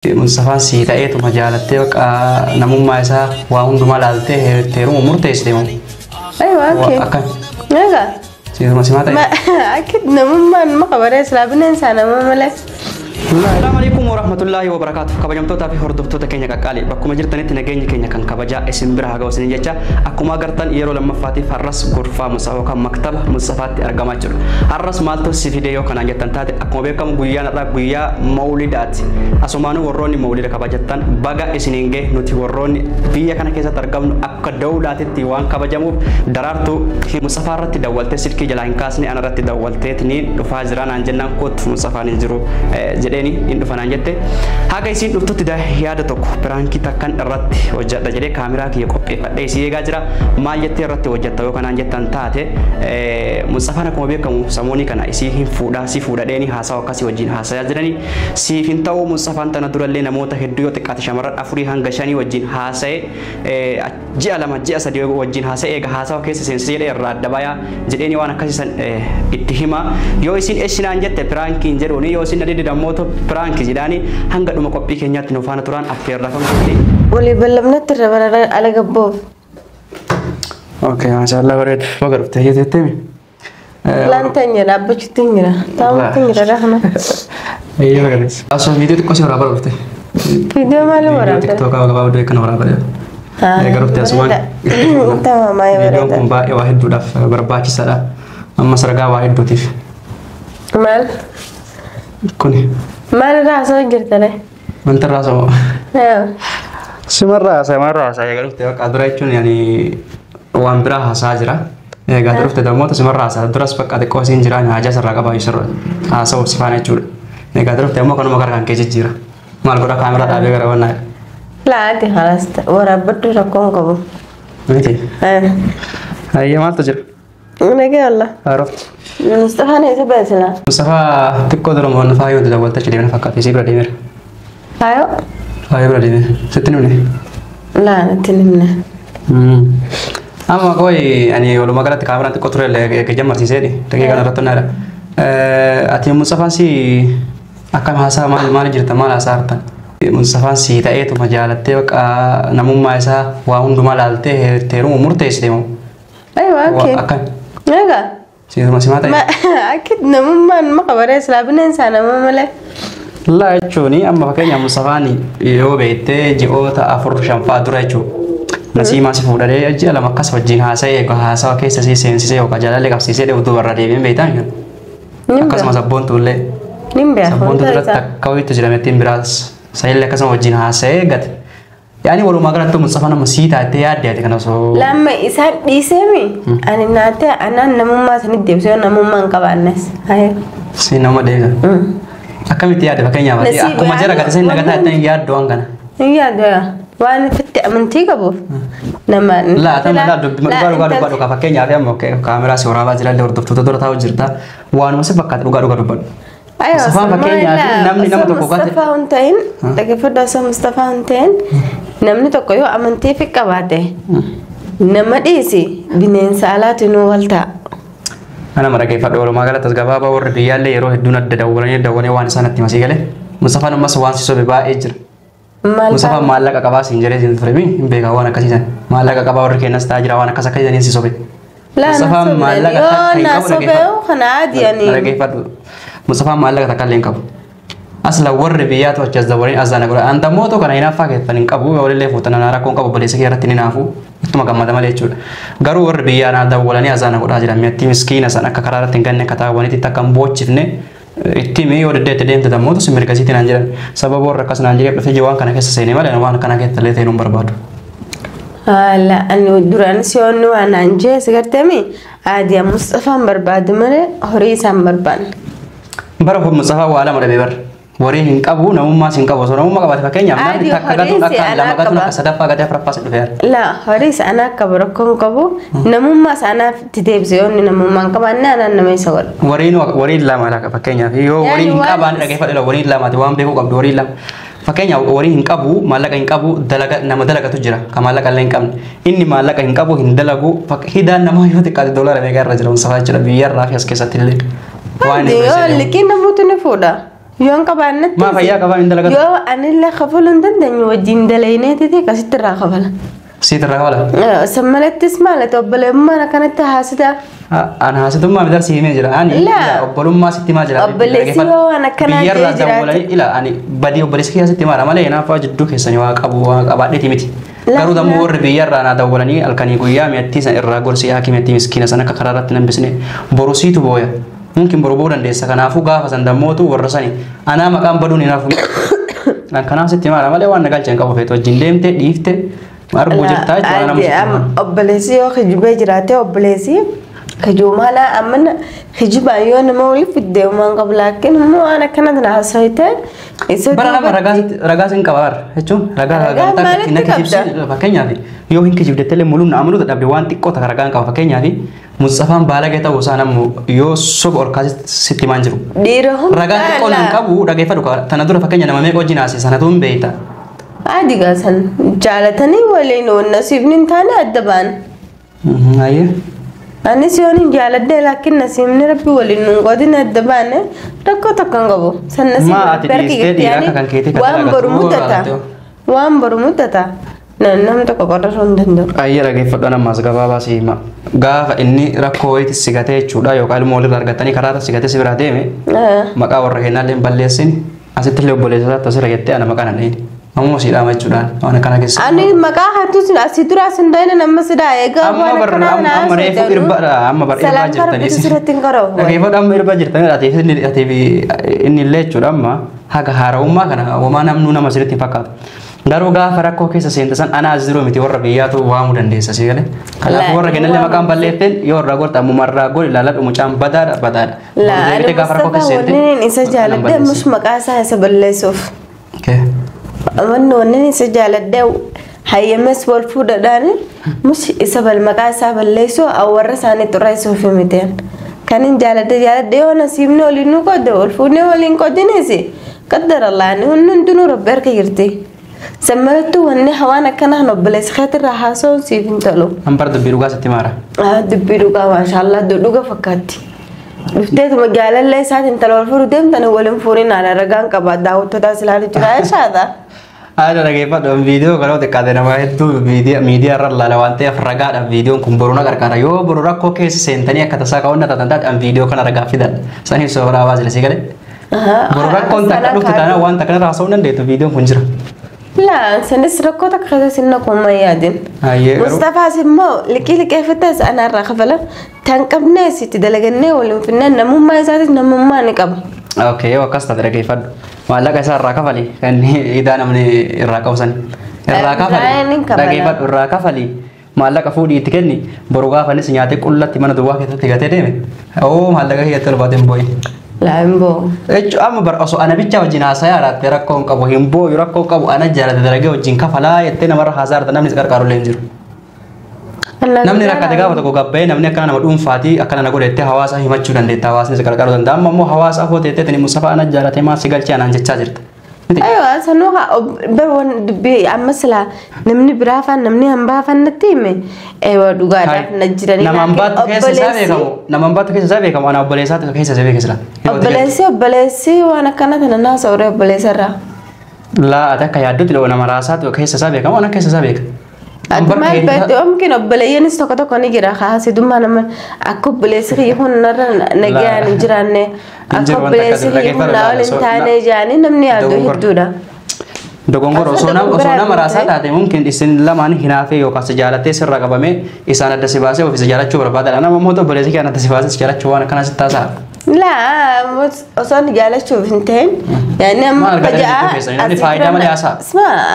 Mustafaan sii ta'eetuma jaalattee bakka namummaa isaa waa hundumaa laaltee heeruma murteessite moo? Aywa, okay. Akkam? Egaa. Siituma simaa ta'e? Akka namummaan maka baree silaa bineensaa nama malee. Assalamu alaikum warahmatullahi wabarakatuh. Kabajamtootaa fi hordoftoota keenya qaqqaalii bakkuma jirtanitti nageenyi keenya kan kabajaa isin bira haa ga'u isin jecha, akkuma agartan yeroo lammaffaatiif har'as gorfaa Musaa yookaan maktaba Mustafaatti argamaa jiru. Har'as maaltu si fide yoo kanaan jettan taate, akkuma beekamu guyyaan har'aa guyyaa mawlidaati. Asumaanuu warroonni mawlida kabajattan baga isiniin gahe. Nuti warroonni biyya kana keessatti argamnu akka dawlaatitti waan kabajamuuf daraartuu Mustafaa irratti dawwaltee silkii jalaa hin kaasne, ana irratti dawwalteet ni dhufaa jira naan jennaan, kootu Mustafaan hin jiru jedheeni hin dhufa naan jette. Haga isiin dhuftutti yaada tokko piraankii takkan irratti hojjedha jedhee kaameraa kiyya qopheeffadhee isii eegaa jira. Maal jettee irratti hojjetta yoo kanaan jettan taate, Mustafaan akkuma beekamu samoonii kana isii hin fuudhaa si fuudhadheeni haasawa akkasii wajjin haasayaa jiranii siif hin ta'u. Mustafaan tana durallee namoota hedduu yoo xiqqaate shamarran 4 hanga 5 wajjin haasa'e, ji'a 2 ji'a 3 wajjin haasa'e, eega haasawa keessa seensisee jedhee irraa adda bayaa jedheeni waan akkasii san itti hima. Yoo isin eshinaan jette piraankiin jedhuuni, yoo isin nadidde ammoo piraankii jedhaani. Hanga dhuma qophii keenyaatti nu faana turaan affeerraa kan godhe. Walii ballamnatti irra barara ala gabboof. Okay, maashaallah, bareedu. Baga dhuftee jetteemi. Laan teenya dhaabbachuutti hin jira. Taa'uutti hin jira kana. Eeyyee, baga dhufte. Asoo viidiyoo xiqqoo si waraabaa dhufte. Viidiyoo maalii waraabda? TikTokaa gabaabduu akkana waraabaa. Eega dhufte asumaan. Tamam, baay'ee Viidiyoon bareeda. kun baay'ee waa hedduudhaaf barbaachisaadha. Ammas ragaa waa hedduutiif. Maal? Kuni. Maal irraa haasa'aa jirta ree? Wanta irraa haasa'u. Simarraa haasa'e, simarraa haasa'e. Eega dhufte bakka dura jechuun yaani waan biraa haasa'aa jira. Egaa dhufte dammoota simarraa haasa'aa duras bakka xiqqoo siin jira, haajaa sirraa qabaa sirra haasa'uuf si faana jechuudha. Egaa dhufte ammoo kanuma gara kan kee jijjiira. Maal godha, kaameraa dhaabee gara wannaa. Laati halas waraabbadhu, rakkoon qabu. Miti. Hayyee, maaltu jira? Nagee Allah. Haarofti. Mustafaan eessa ba'e silaa? Mustafaa xiqqoo dura mo'annu faayoo dawwalta achi deemna fakkaata, isii bira deemeera. Faayoo? Faayoo bira deemeera. Sitti himne? Laa, natti hin himne. Amma qoy, ani walumaa galatti kaameraan xiqqoo ture illee jammarsiiseedhi. Daqiiqaa irratti hundaa'edha. Ati Mustafaan si akkam haasaa maal maal jirta, maal haasaa hartan? Mustafaan si ta'eetuma jaalattee bakka namummaa isaa waa hundumaa laaltee heeruma murteessite moo? Aywa, okay. Akkam? Egaa. Siituma simaa ta'e? Akka namummaan maka baree silaa bineensaa nama malee. Laa jechuun amma fakkeenyaaf Mustafaan yoo beektee ji'oota 4 5 fa'aa dura jechuudha. Nasiimaa si fuudhadhee ji'a 2 akkas wajjin haasa'ee, egaa haasawa keessa si seensisee yookaan jaalallee qabsiisee dheebutuu barra deebiin beektaa. Akkasuma sabboontu illee. Nin beeku. Sabboontu duratti akka wayiitu jedhamettiin biraas sahillee akkasuma wajjin haasa'ee gate. Yaani walumaa galatti Mustafaan amma sii taatee yaadde ati kana osoo. Lamma isaan dhiiseemi. Ani naatee anaan namummaa sanitti deebisee namummaa hin qabaannes. Si nama deebisa. Akkamitti yaadde fakkeenyaaf ati akkuma jara gate sin nagataa jettanii yaaddu waan kana? Hin yaaddu waan ofitti amantii qabuuf nama. Laa ta'u laa, dubbi dhugaa dhugaa dubbadhu ka. Fakkeenyaaf amma kaameraa si waraabaa jira illee, hordoftoota dura taa'u jirta, waanuma si fakkaate dhugaa dhugaa dubbadhu. Mustafaan fakkeenyaaf namni nama tokko gate. Mustafaa hin ta'in, dhaggeeffadhu, osoo Mustafaa hin ta'in namni tokko yoo amantii fi qabaate nama dhiisi bineensa alaatu nuu wal ta'a. Kana dhaggeeffadhu, walumaa galatti as gabaabaa warri biyyaallee yeroo hedduun adda dawwalanii dawwalanii waan isaan itti masii galee Mustafaan ammas waan si sobe baay'ee jira. Mustafaan maallaqa qabaa siin jedhee siin ture hin beekaa, waan akkasiisan maallaqa qabaa warri kennas ta'aa jira, waan akkas akkasiisaniin si sobe. Mustafaan maallaqa takka hin qabu, dhaggeeffadhu. Kana adii ani. Dhaggeeffadhu. Mustafaan maallaqa takka illee hin qabu. Asla warri biyyaatu achi as dawwalanii as daana godha. Anta mooto kana hinaaffaa keessan hin qabu, yoo illee fuutan anaa rakkoon qabu, obboleessa kee irratti ni naafu ittuma gammada malee jechuudha. Garuu warri biyyaa naa dawwalanii as daana godhaa jiran, mi'atti miskiina san akka karaa irratti hin ganne, akka taawwanitti akka hin boochifne itti himee, yoo deddeetti deemte dammoota si mirga sitti naan jedhan. Sababa warra akkas naan jedheef dhufee waan kana keessa seenee malee waan kana keessa illee seenuu hin barbaadu. Haala ani duraan si onni waan naan jee si garteemi, aadii Mustafaan barbaadu malee horii isaan barbaanne. Bara Mustafaa waa lama dhabee bara. Horii hin qabu, namummaas hin qabu. Osoo namummaa qabaate fakkeenyaaf namni takka gatuun akka lama gatuun akka sadaffaa gatee afuraffaas dhufeera. Laa, horii isa anaa qaba, rakkoo hin qabu, namummaa isa anaaf itti deebise, yoo inni namummaa hin qabaanne anaan nama isa godha. Wariin wariin lama laaka fakkeenyaaf yoo horii hin qabaanne, dhaggeeffadhu, wariin lamaati waan beekuu qabdu, wariin lama. Fakkeenyaaf horii hin qabu, maallaqa hin qabu, dalaga nama dalagatu jira kan maallaqa illee hin qabne. Inni maallaqa hin qabu, hin dalagu, hidaan namaa yoo xiqqaate doolaara meeqa irra jira Mustafaa jechuudha biyyarraa fi as keessatti illee. Waan yoo liqii namoota ni fuudha. Yoon qabaannetti. Maa fayyaa qabaan hin dalagatu? Yoo anillee kafaluu hin dandeenye wajjin dalayneetiti akkasitti irraa kafala. Siit irraa kafala. San malattis maal obboleessummaan akkanatti haasita. An haasitummaa mi darsii himee jira. Ani obbolummaa sitti himaa jira. Obboleessi yoo waan akkanaa jee jiraate. Ila ani badii obboleessi kiyya sitti himaadha malee naafaa jidduu keessanii waa qabu waa qabaadheeti miti. Garuu dammoo warri biyyarraa naa dawwalanii halkanii guyyaa mi'attii san irraa gorsi haaki mi'attii miskiina san akka karaa irratti nambisne borusiitu booya. Mumkin boru boo dandeessa kanaafuu gaafa san dammootu warra sani anaa maqaan baduun hin hafu. Kanaaf sitti himaadha malee waan na galchee hin qabu feetu wajjin deemte dhiifte arguu jirtaa jechuudha nama sitti himaa. Obboleessi yoo kijibee jiraate obboleessi kijumaadha amma kijibaan yoo nama waliif fidde waan qabu laakiin immoo waan akkana tana haasawite isa Bara nama ragaa sin qaba bara jechuun ragaa gamtaa na kijibsi fakkeenyaaf yoo hin kijibde illee muluun amanuu dadhabde waan xiqqoo takka ragaan qaba fakkeenyaaf Mustafaan baalagee ta'uu isaa namu yoo soba ol kaasee sitti himaan jiru. Dhiira hundaa Ragaan xiqqoo nan qabu dhageeffadhu tana dura fakkeenya nama meeqa wajjin haasee sanatu hin beekta. Adi gaasan jaalatanii waliin nasiibni hin taane adda ba'an. Ayyee. Anis yoon hin jaaladhe laakiin nasiibni rabbi waliin nuun qoodin adda baane rakkoo tokko hin qabu. San nasiibni Maa ati dhiistee dhiira akka kan keetii kan waan boru mudata. Waan boru mudata. Namni tokko qorrasuu hin danda'u. Ayyee dhageeffadhu ammas gabaabaa si hima. Gaafa inni rakkoo wayiitti si gatee jechuudha yookaan ilmoo walirraa argatanii karaarra si gatee si biraa deeme maqaa warra kennaallee hin balleessin asitti illee obboleessa isaatti asirra jettee ana maqaa nan dhahini. Ammoo si dhaama jechuudhaan waan akkana keessa. Ani maqaa hattus asii dura asin dhahina nama si dhaha egaa waan akkana amma reefu irbaadha amma bar irbaa jirtanii. Sirratti hin qara'u. Dhageeffadhu amma irbaa jirtanii ati inni illee jechuudha amma haga haara'ummaa kana homaa namnuu nama sirriitti hin fakkaatu. Garuu gaafa rakkoo keessa seente san anaa as jiru miti warra biyyaatu waamuu dandeessa si galee. Kanaafuu warra kennallee maqaan balleeffeen yoo irraa gorta ammuma irraa gori ilaaladhu mucaan badaadha badaadha. Laa ani Mustafaa wanni isa jaaladhe ammas maqaa isaa isa balleessuuf. Wanni wanni isa jaaladhe hayyames wal fuudhadhaan mus isa bal maqaa isaa balleessu warra isaanii xurreessuuf miti. Kan hin jaaladhe jaaladhe yoo nasiibni waliin nu qoodde wal fuudhee waliin qoodinis qaddara laani hundinuu rabbi harka jirti. Sammalattuu wanni hawaan akkanaa obboleessa keetirraa haasa'uun siif hin tolu. An bar dubbii dhugaa sitti maara. Dubbii dhugaa maashaallah dhuga fakkaatti. Dhufteetuma jaalallee isaatiin intala wal fuudhu deemtan waliin fuudhin haala ragaan qaba daawwattootaas ilaalu jira jechaadha. Haala dhageeffadhu viidiyoo kana xiqqaate nama hedduu miidiyaa irra ilaala waan ta'eef ragaadha viidiyoon kun boru na gargaara yoo boru rakkoo keessa seentanii akka tasaa kaawwanna taatan taate viidiyoo kana ragaa fidan saniif sooraa baasile si galee. Boru rakkoon takka dhufte taanaan waan takka irraa haasa'uu dandeettu viidiyoon kun jira. Laa sanis rakkoo takka keessa sinna kuma yaadin. Mustafaas immoo liqii liqeeffattes anarraa kafala tan qabnees itti dalagannee waliin finnaan namummaa isaatis namummaa ni qaba. Okay yoo akkas taate dhageeffadhu. Maallaqa isaa irraa kafali kan idaa namni irraa qabu sani. Irraa kafali dhageeffadhu irraa kafali maallaqa fuudhii itti kenni boru gaafanis nyaatee qullatti mana duwwaa keessatti gatee deeme. Oo maallaqa kiyyatti ol baatee hin boo'in. Laa hin boo'u. Jechuun amma bara osoo ana bichaa wajjin haasayaa raatte rakkoo hin qabu hin boo'u rakkoo qabu ana jaalate dalagee wajjin kafalaa jettee namarra haasaa jirta namni si qarqaaru illee hin jiru. Namni rakkate gaafa tokko gabba'ee namni akkana nama dhuunfaatii akkana na godhe jettee hawaasa himachuu dandeetta hawaasni si qarqaaruu danda'a amma immoo hawaasa afoo teettee Mustafaa ana jaalate maa si galchee anaan jechaa jirta. Aywa sanuu bar waan dubbii amma silaa namni biraa afaan namni hambaa afaan natti hime eewa dhugaadhaaf na jiranii. Namaan baattu keessa isaa beekamu namaan baattu keessa isaa beekamu ana obboleessaatu keessa isaa beeka sila. Obboleessi obboleessi waan akkana tana naa sooree obboleessa irraa. Laa ati akka yaaddutti nama raasaatu keessa isaa beekamu ana keessa isaa beeka. Ati maal beektu yookiin obboleeyyanis tokko tokko ni jira haasidummaa nama akka obboleessi kiyya kun narra nagaan hin jiraanne akka obboleessi kiyya kun naa waliin taane jaanii namni yaadu hedduudha. Dogongoro osoo nama raasaa taate mumkin isin lamaan hinaafee yookaan si jaalattee sirra qabamee isaan adda si baasee ofiisa jaalachuu barbaadadha. Nama immoo obboleessi kiyya adda si baasee si jaalachuu waan akkana si taasaa. Laa osoo ni jaalachuuf hin ta'in yaani amma fajaa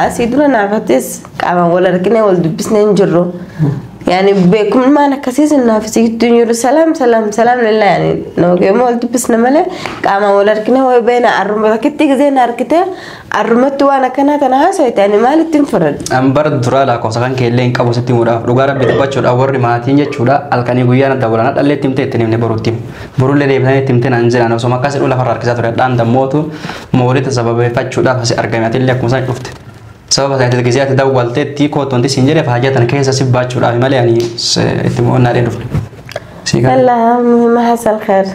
asii dura naafattis qaamaan wal argine wal dubbisnee hin jirru. Yaani beekummaan akkasiis naaf sigitti hin jiru salaam salaam salaam lillaa yaani nama wal dubbisne malee qaamaan wal argine way beena arruma bakkitti gisee na argite arrumatti waan akkanaa tana haasa'ite ani maalitti hin fudhadhu. An bara duraa lakkoofsa kan keellee hin qabu sitti himuudhaaf dhugaa rabbi dubbachuudhaaf warri maatiin jechuudha halkanii guyyaa na dabalana dhallee itti himtee ittiin himne boruutti himu. Borullee deebisanii itti himtee naan jedhan osoo akkas jedhu lafarra harkisaa ture dhaan dammootu moolita sababeeffachuudhaaf asi argame atillee akkuma isaan dhufte. Sababa isaaniitti gisee ati dawwalteetti kootu wanti siin jedheef hajaa tana keessa si baachuudhaaf malee ani itti mo'annaadheen dhufne. Allah muhimma hasal khair.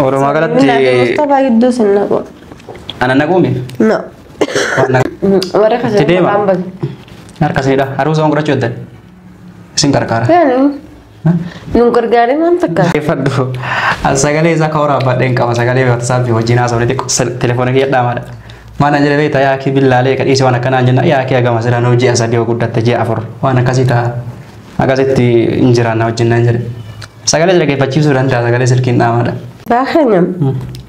Walumaa galatti Mustafaa gidduu sin naqu. Ana naguumi? No. Warra Itti deema. kasee baga. Harka isinidha. Haruusa waan godhachuu heddan. Isin gargaara. Yaani nun gargaaree maal fakkaata? Fadhu. Sagalee isaa ka waraabadheen qaba. Sagalee WhatsApp wajjin haasofne xiqqoo telefoona kiyya dhaamaadha. Maal naan jedhe beektaa yaa kee billaalee ka dhiise waan akkanaa jenna yaa kee hagama silaa nuu ji'a 3 guddatte ji'a 4 waan akkasii ta'a. Akkasitti hin jiraanna wajjin naan jedhe. Sagalee dhaggeeffachiisuu danda'a sagalee silkiin dhaamaadha. Baakenya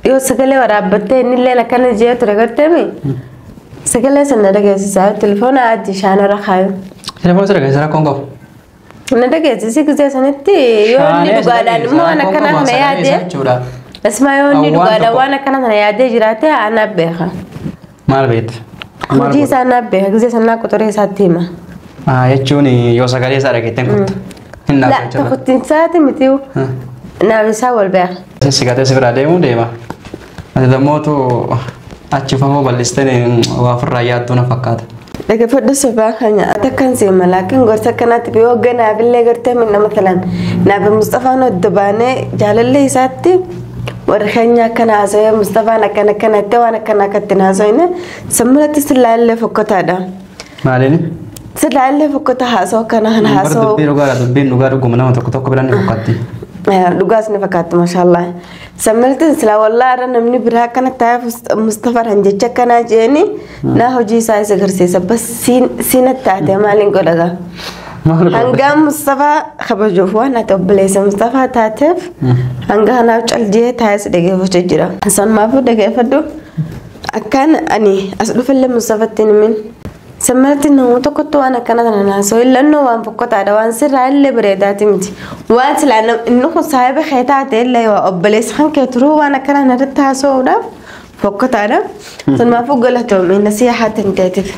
yoo sagalee waraabbattee innillee akkana jee ture garteemi sagalee sana dhageessisaa telefoona adii shaanarra kaayu. Telefoona si dhageessisa rakkoon qabu. Na dhageessisi gisee sanitti yoo inni dhugaadhaan immoo waan akkanaa kana yaadee asuma yoo inni dhugaadhaan waan akkanaa kana yaadee jiraate anaaf beeka. Maal beekta? Hojii isaa anaaf beeka gisee sanaa qotoree isaatti hima. Jechuun yoo sagalee isaa dhageetteen kutta. Hin La dhaabbatu jechuudha. tokkottiin isaati miti naaf isaa wal beeka. Si gatee si biraa deemuu deema. Ati dammootu achi fafoo bal'istee waa ofirraa yaadduu na fakkaata. Dhaggeeffadhu sobaa keenya ati akkan seema laakiin gorsa akkanaatti yoo ganaafillee gartee minna matalan naafi Mustafaan oddo baanee jaalallee isaatti warri keenya akkana haasawee Mustafaan akkana akkanatti waan akkana akkatti haasawine sammuratti sillaallee fokkotaadha. Maaliin? Sillaallee fokkota haasawaa akkana kana Bara haasawaa. dubbii dhugaadha dubbiin dhugaa dhuguma nama tokko tokko biraan ni fokkatti. Dhugaas ni fakkaatti maashaallah. Sammaltiin silaa wallaa irra namni biraa akkana taa'ee Mustafaan jecha akkanaa jeeni naa hojii isaa isa agarsiisa bas siin taate maaliin godhagaa. Hanga Mustafaa kabajuuf waan ati obboleessa Mustafaa taateef hanga kanaaf caljee taa'ee si dhageeffachuu jira. Sanumaafuu dhageeffadhu akkaan ani as dhufillee Mustafatti hin himin. Sammalatti nama tokkotti waan akkana kana naasoo illannoo waan fokkotaadha waan sirraa illee bareedaati miti. Waan silaa inni kun saahiba kee taate illee waa obboleessa kan kee turuu waan akkana irratti haasa'uudhaaf fokkotaadha. Sanumaafuu galatoomii nasihaa hin teetiif.